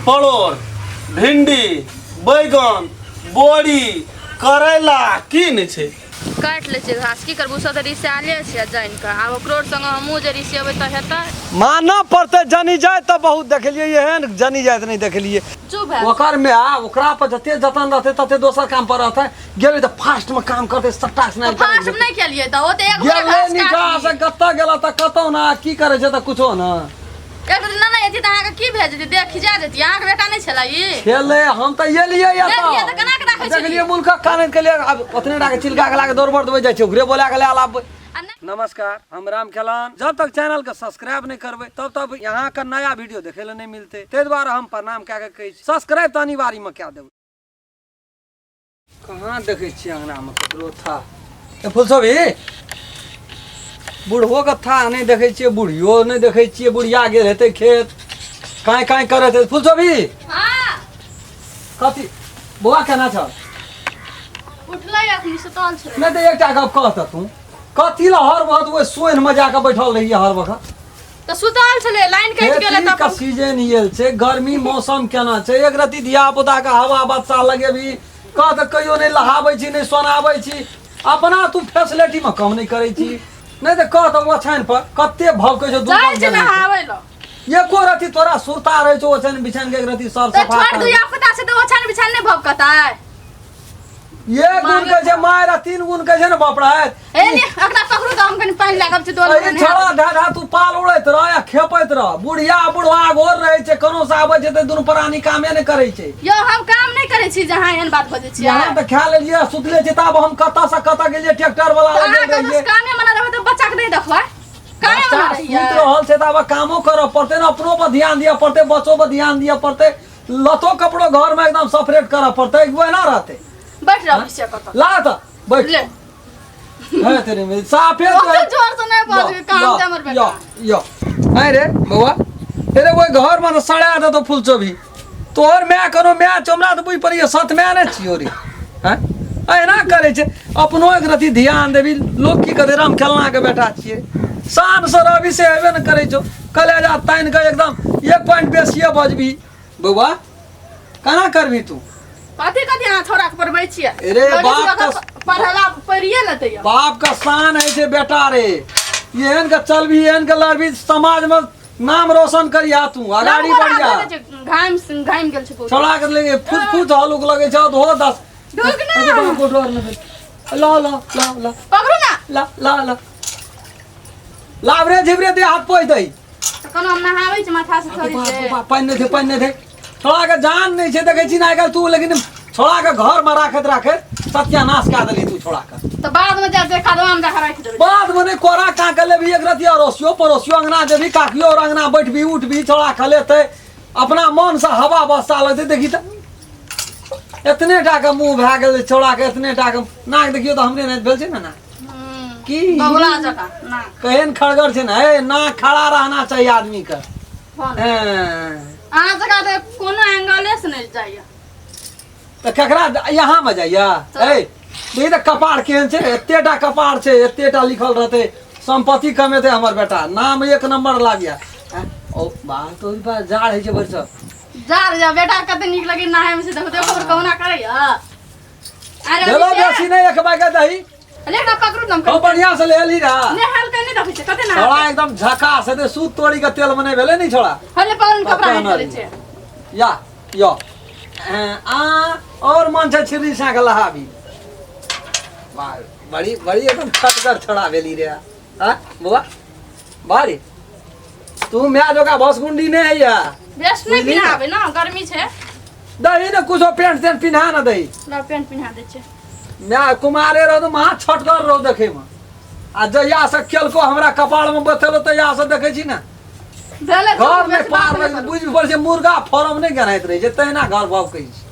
परोड़, भिंडी, बैगन, बोरी, करैला की नहि छै। काटि लै छियै घास, की करबू, सब तऽ रिसायले छै जानि कऽ। आब ओकरो संगे हमहूँ जे रिसेबै तऽ हेतै। मानऽ पड़तै, जनी जाइत तऽ बहुत देखलियै, एहन जनी जाइत नहि देखलियै। चुप भए। ओकर माय ओकरा पर जते जतन रहतै तते दोसर काम पर रहतै। गेलै तऽ फास्ट में काम करतै सट्टा से। तऽ फास्ट में नहि केलियै तऽ ओ तऽ एक गोरा गेलै घास नीचा से काटलियै। कतऽ गेला तऽ कतौ ना, की करै छै तऽ कुछो ना। एक दिन नहि एती तऽ अहाँके की भए जेतै, देह खिजा जेती। अहाँके बेटा नहि छलै ई? खेले हम तऽ एलियै एलियै तऽ केना के राखै छलियै? देखलियै मुल्कक कानैत के लिए आब ओतने टा के चिलका के लाके दौड़ देबै जाइ छै ओकरे बोला के ले आबबै। आ नहि। नमस्कार, हम राम खेलान। जब तक चैनल के सब्सक्राइब नहीं करबै तब तक यहाँ के नया वीडियो देखे ले नहीं मिलते, ताहि दुआरे हम प्रणाम कए के कहै छी सब्सक्राइब तऽ अनिवार्य में कए देबै। कहाँ देखै छियै अंगना में ककरो था ए फुलसोभी बूढ़ो के था नहि देखै छियै, बुढ़ियो नहि देखै छियै। बुढ़िया गेल हेतै खेत, काँय काँय करैत हेतै। फुलसोभी। हाँ। कथी बौआ, केना छल? उठलै अखनी, सुतल छलै। नहि तऽ एकटा गप कह तऽ, तू कथी लए हर वक्त ओहि सोनिमे जाकऽ बैठल रहियै हर वक्त? तऽ सुतल छलै, लाइन कटि गेलै खेती तऽ के सीजन आयल छै, गर्मी मौसम केना छै, एक रति धिया पुता के हवा बच्चा लगेबी कह तऽ कहियो नहि लहाबै छी, नहि सोनाबै छी। अपना तू फैसिलिटी में कम नहि करै छी। नहि तऽ कह तऽ ओछाइन पर कते भवकै छौ। जाइ छै नहाबै लए। एको रति तोरा सुरता रहै छौ ओछाइन बिछाइन के एक रति सर तऽ सफा छोट दुइया पुता छै तऽ ओछाइन बिछाइन नहि भवकतै? एक गुण कहै छै मारि आ तीन गुण कहै छै ने बाप रे। ए ने एकरा पकड़ू तऽ हम कनि पानि लागब छै डोल। अरे छड़ा ढा ढा तू पाल उड़ैत रह या खेपैत रह। बुढ़िया बुढ़वा घोर रहै छै, कोनो से आबै छै तऽ दुनू प्राणी कामे नहि करै छै। यौ, हम काम नहि करै छी जे अहाँ एहन बात बजै छियै। यहाँ तऽ खा लेलियै, सुतले छै। तब हम कतऽ से कतऽ गेलियै, ट्रैक्टर वाला तऽ लग अहाँ गेल कतऽ रहियै। कामे मना रहबै तऽ बच्चा के नहि देखबै? कामे बच्चा मना सुति रहियै। रहल छै तऽ आब कामो करऽ पड़तै ने, अपनो पर ध्यान दिअ पड़तै, बच्चो पर ध्यान दिअ पड़तै, लतो कपड़ो घर में एकदम सेपरेट करऽ पड़तै, वएह रहतै। बैठ रहू से कतऽ। ला तऽ बैठ। ले। है तेरे में साफे तो ओते जोर से नहि बाजबै, काम छै हमर बेटा। यो यो आइ रे बौआ, अरे ओहि घर में तऽ सड़ा दे तो फूल चोभी। तोहर माय कोनो माय छौ? हमरा तऽ बुझि पड़ैए सत माय नहि छियौ रे। हैं, एना करै छै? अपनो एक रति ध्यान देबी, लोक की कहतै, राम खेलना के बेटा छियै, शान से रहबी, से हेबे ने करै छौ। कलेजा तानि कऽ एकदम एक पॉइंट बेसिए बजबी। बौआ, केना करबी तू? कथी कथी अहाँ छोड़ा के पढ़बै छियै? अरे लगै छै बाप अगर पढ़ला पढ़िए लेतै यौ। बाप का शान है छै बेटा रे। एहन के चलबी, एहन के लड़बी, समाज में नाम रोशन करिया, तू अगाड़ी लंगोर बढ़िया। हाथ धरे छै, घाम घाम गेल छै बहुत। छोड़ा के लेंगे फुस फुस हलुक लगे छौ धो दस। ढुक ना। ला ला ला ला। पकड़ू ना। ला ला ला लाबरे झिबरे दे हाथ पोछ दई। तऽ कोनो हम नहाबै छी माथा से थोड़ी से। पानि नहि छै, पानि नहि छै। छोड़ा के जान नहि छै, देखै छी ने आइ काल्हि तू। लेकिन छोड़ा के घर में राखैत राखैत सत्यानाश कए देली तू छोड़ा के। तऽ बाद में जा कदवा में जाके राखि देबै। बाद में नहि, कोरा का के लेबही एक रति अड़ोसियो पड़ोसियो अंगना जेबही, काकियो और अंगना बैठबी उठबी, छोड़ा खलेतै अपना मन से, हवा बस्ता लगतै। देखी तऽ एतने टा के मुँह भए गेल छोड़ा के, एतने टा के नाक देखियौ तऽ हमरे नहि भेल छै ने ना की। बगुला जकाँ ना। केहन खड़गर छै ने। ए नाक खड़ा रहना चाहिए आदमी के। हँ। हैं। अहाँ जकाँ तऽ कोनो एंगले से नहि जाइए। तऽ केकरा यहाँ में जाइया? ए देखी तऽ कपार केहन छै, एते टा कपार छै, एते टा लिखल रहतै संपत्ति कमेतै हमर बेटा, नाम एक नंबर लागिया। ओ बात तो बा जाड़ होइ छै भरिसक। जा रे जा, बेटा कते नीक लगे नहाय में से। देखो देखो, कहुना करैया। अरे देलो बेसी नहि, एक बैग दही। ले ना, पकड़ू ना। खूब बढ़िया से ले ली रहा। नहाल के नहीं देखै छै कते नहा। छोड़ा एकदम झकास हेतै, सूत तोड़ी के तेल में नहि भेलै नहि छोड़ा। हले पकड़, कपड़ा नहीं चलै छै। या यो आ और मन छै छिरी सा के लहाबी। वाह, बड़ी बड़ी एकदम छटगर छोड़ा भेली रे। आ बौआ बारी, तू my जोका भसगुंडी नहीं है या। बेस नहीं। बुझली ने? पिन्हाबै ना, गर्मी छै। दही ने कुछो पेंट तेंट पिन्हा ना दही। ला, पेंट पिन्हा दै छै। My कुमारे रहो तो महा छटगर रहो देखे में, आ जहिया से केलको हमरा कपाड़ में बतेलो तहिया से देखै छी ने भेलै। घर में बेसी बात पार नहि लग करू। बुझि पड़ै छै मुर्गा फॉर्म नहि गनाइत रहै छै तहिना घर भवकै छै।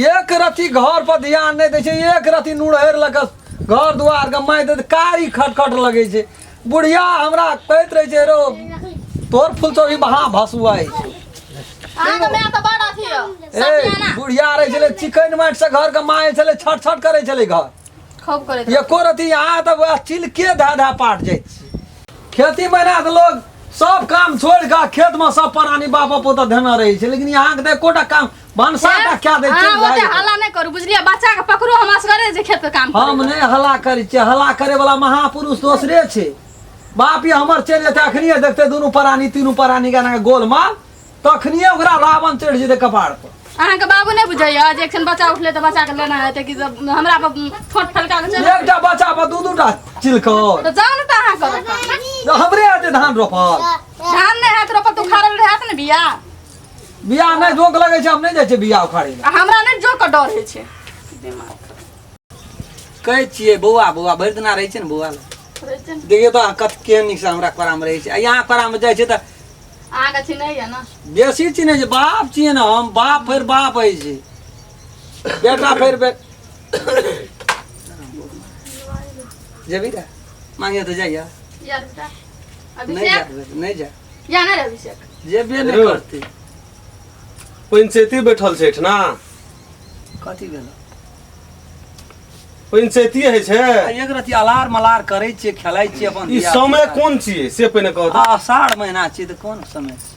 एक रति घर पर ध्यान नहि दै छै, एक रति नुड़हरि लऽ कऽ घर दुआर के मारि दै, कारी खटखट लगै छै। बुढ़िया हमरा कहैत रहै छै, रो तोर फूल तो भी महा भसुआ छै। अहाँके माय तऽ बड़ अथी यऽ ए सफियाना। बुढ़िया रहै छलै चिकन माटि से घर के माय छलै, छट छट करै छलै घर। खूब करैत। एको रति यहाँ तऽ वएह चिलके धए धए पाट जाइ छै। खेती महिना तऽ लोग सब काम छोड़ के खेत में सब प्राणी बाप पोता धेना रहे छै, लेकिन यहाँ के तऽ एकोटा काम भनसा टा क्या दै अहाँ छै। ओते हल्ला नहि करू, बुझलियै? बच्चा के पकड़ू, हम असगरे जे खेत के काम हम करै। नहि हल्ला करै छियै, हल्ला करे वाला महापुरुष दोसरे छै। बाप ये हमर चलि जेतै अखनिये, देखतै दुनू प्राणी तीनू प्राणी के एना गोलमाल, तखनिये ओकरा रावण चढ़ि जेतै कपार पर। अहाँके बाबू नहि बुझैया जे एकछन बच्चा उठले तऽ बच्चा के लेना हेतै कि जब हमरा पर ठोंठ फलका के चलि एकटा बच्चा पर दू दूटा चिलकर। तऽ जाउ ने तऽ अहाँ करू काम। हमरे हेतै धान रोपल? धान नहि हैत रोपल तऽ उखाड़ल हैत ने बिया। बिया नहि जोक लगै छै, हम नहि जाइ छियै बिया उखाड़ै लए। आ हमरा नहि जोक के डर होइ छै। दिमाग कहै छियै बौआ बौआ भरि दिना रहै छै ने बौआ लग। रहै छै ने। देखियौ तऽ कत केहन नीकसँ हमरा कोरामे रहै छै, आ यहाँ कोरामे जाइ छै तऽ अहाँके चिन्हैया ने? बेसी चिन्है छै, बाप छियै ने हम, बाप फेर बाप होइ छै, बेटा फेर बे जेबही रे मांगे तऽ जाइया। यार बेटा नहि अभिषेक जा, नहि जा। या नहि रे अभिषेक। जेबे नहि रो। करतै। पंचायती बैठल छै एहिठिना। कथी भेल? पंचायती होइ छै। आ एक रति अलार मलार करै छियै, खेलाइ छियै अपन ई धिया समय पुता। कोन छियै से पहिने कहू तऽ। आ आषाढ़ महीना छियै तऽ कोन समय छै?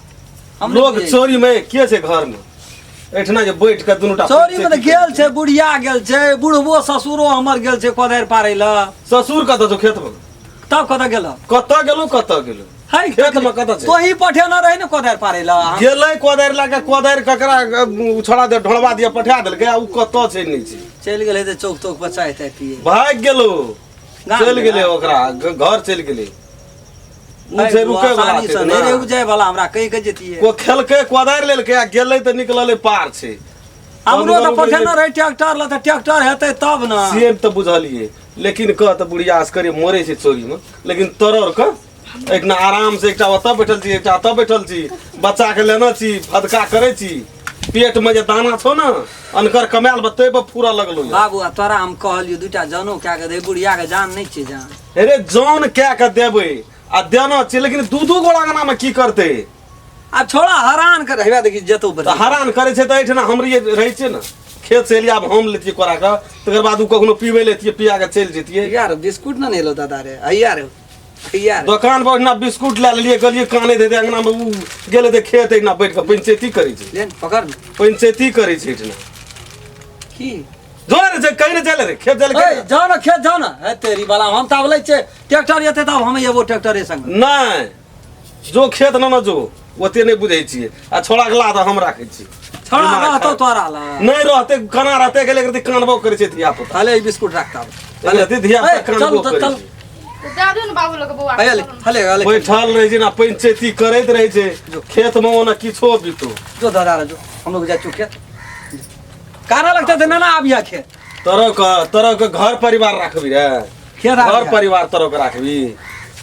हम नहि लोग बुझै छियै। चोरी में के छै घर में एहिठिना जे बैठ के दुनू टा चोरी में तऽ पंचायती गेल छै, बुढ़िया गेल छै, बुढ़बो ससुरो हमर गेल छै कोदारि पारै लए। ससुर कतऽ छौ? खेत में। तब कतऽ गेल? कतऽ गेलौ, कतऽ गेलौ? है खेत में कतऽ छै? तोही पठेने रही ने कोदारि पारै लए। गेलै कोदारि लए कऽ, कोदारि ककरा उछड़ा दे ढोलबा दिया पठा देलकै, आ उ कतऽ छै नहि छै। चलि गेलै तऽ चौक तौक पर चाय ताय पिए भागि गेलौ। गाम चलि गेलै गेलै? ओकरा घर चलि गेलै उ छै रुकै वाला आसानी छै से ना। नहि रे उपजै वाला, हमरा कहि के जतियै। को खेलकै कोदारि लेलकै आ गेलै तऽ निकललै पार छै। हमरो तऽ तब पठेने रही ट्रैक्टर लए, तऽ ट्रैक्टर हेतै तब ने। से तऽ बुझलियै, लेकिन कह तऽ बुढ़िया असकरे मरै छै चोरीमे, लेकिन तरर के एहिठिना आराम से एकटा ओतऽ बैठल छी, एकटा ओतऽ बैठल छी, बच्चा के लेने छी, फदका करै छी, पेट में जे दाना छौ ने अनकर कमायल बतै पर फूरा लगलो ये। बाबू आ तोरा हम कहलियौ दूटा जनो कए के दे, बुढ़िया के जान नहि छै जान। अरे जन कए के देबै आ देना छै, लेकिन दू दू गोड़ा अंगना में की करतै? आब छोड़ा हरान कर हेबे, देखी जेतौ तऽ हरान करै छै तऽ एहिठिना हमरे रहै छियै ने, खेत से एलियै, आब हम लेतियै कोरा कऽ, तकर बाद ओ कखनो पीबै लेतियै, पिया कऽ चलि जैतियै। यार बिस्कुट ने एलो दादा रे, हैया रे हैया रे। दोकान पर ओहिना बिस्कुट लए लेलियै, गेलियै कानै देते अंगना में, उ गेलै तऽ खेत एहिना बैठ कऽ पंचायती करै छै। ले ने, पकड़ ने। पंचायती करै छै एहिठिना। की जो रे जे कहीं ने चले रे खेत चले। ए जाओ ना खेत जाओ ना, हे तेरी बाला हम ताब लै छियै ट्रैक्टर एतै तब हम एबो ट्रैक्टरे संग। नहि जो खेत न न जो, ओते नहि बुझै छियै, आ छोड़ा के लाद हम राखै छी। छोड़ा दिमाग रहतौ खराब। तोरा ला नहि रहतै, केना रहतै? गेलै एकरती कानबो करै छै धिया पुता। हले ई बिस्कुट राख ताब। एकरती धिया पुता ए, चल कानबो चल करै चल छै। तऽ दए दियौ ने बाबू लग बौआ के, हले चलू ने। हले हले। बैठल रहै छै ने, पंचायती करैत रहै छै खेत मे, ओना किछो बीतो। जो दादा रे जो, हम लोग जा चुके खेत काना लगते थे ना आबिया खेत। तोरो के तोरो के घर परिवार राखबी रे? खेत घर आबिया। परिवार तोरो के राखबी?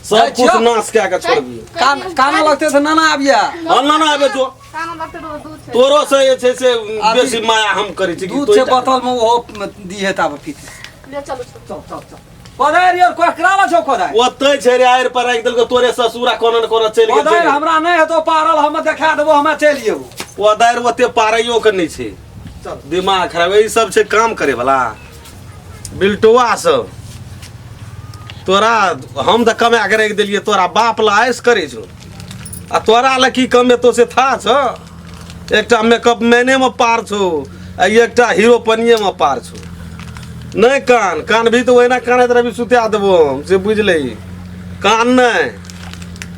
सब जाइ कुछ छियौ। नाश कए के छोड़बी। कान काना लगते थे नाना आबिया। हम ना ना आबे जो। कान लगतै तऽ दूध छै। तोरो से जे छै से बेसी माया हम करै छी कि दूध तोही छै टा? बोतल में, ओहो दिहे ताब पीते। ले चलू चलू। चल चल चल, कोदारि यार ककरा ला छौ कोदारि? ओतै छै रे, आड़ि पर राखि देलको तोरे ससुरा, कोनो ने कोनो चलि गेल। कोदारि हमरा नहि हेतौ पारल, हम देखा देबो, हमरा चलि जेबो। कोदारि ओते पारैयो के नहि छै। चल। दिमाग खराब ई सब छै काम करे वाला बिल्टुआ सब। तोरा हम तऽ कमा के राखि देलियै, तोरा बाप ला ऐश करै छौ, आ तोरा लए की कमेतो से था छौ? एकटा मेकअप मैने मे पार छौ आ एकटा हीरो पनिये मे पार छौ। नहि कान कान भी तऽ ओहिना कानैत रहबी, सुता देबो हम से बुझि लही। कान नहि,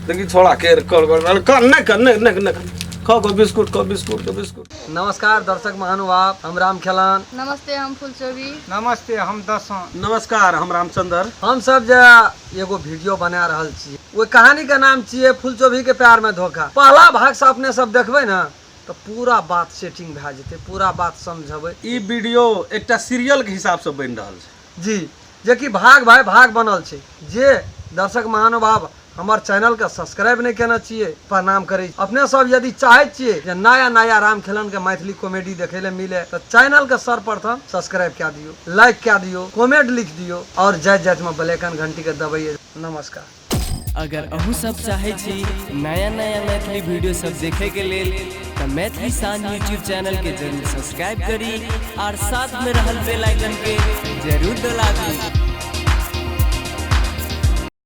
देखी छोड़ा के कर कर कान नहि, कान नहि, नहि नहि, खा खा बिस्कुट, खा बिस्कुट, खा बिस्कुट। नमस्कार दर्शक महानुभाव, हम राम खेलान। नमस्ते, हम फुलचोबी। नमस्ते, हम दसों। नमस्कार, हम रामचंद्र। हम सब जे एगो वीडियो बना रहल छी, ओहि कहानी के नाम छियै फुलचोभी के प्यार में धोखा। पहला भाग से अपने सब देखबै ने तऽ पूरा बात सेटिंग भए जेतै, पूरा बात समझबै। ई वीडियो एकटा सीरियल के हिसाब से बनि रहल छै जी, जेकि भाग भाई भाग बनल छै। जे दर्शक महानुभाव हमर चैनल के सब्सक्राइब नहि केने छियै, प्रणाम करै छी। अपने सब यदि चाहै छियै जे नया नया राम खेलन के मैथिली कॉमेडी देखै लए मिले तऽ चैनल के सर्वप्रथम सब्सक्राइब कए दियौ, लाइक कए दियौ, कमेंट लिख दियौ और जाइत जाइत में बेल आइकन घंटी के दबैयै। नमस्कार। अगर अहूँ सब चाहै छी नया नया मैथिली वीडियो सब देखे के लेल तऽ मैथिली शान यूट्यूब चैनल के जरूर सब्सक्राइब करी और साथ में रहल बेल आइकन के जरूर दबाबी।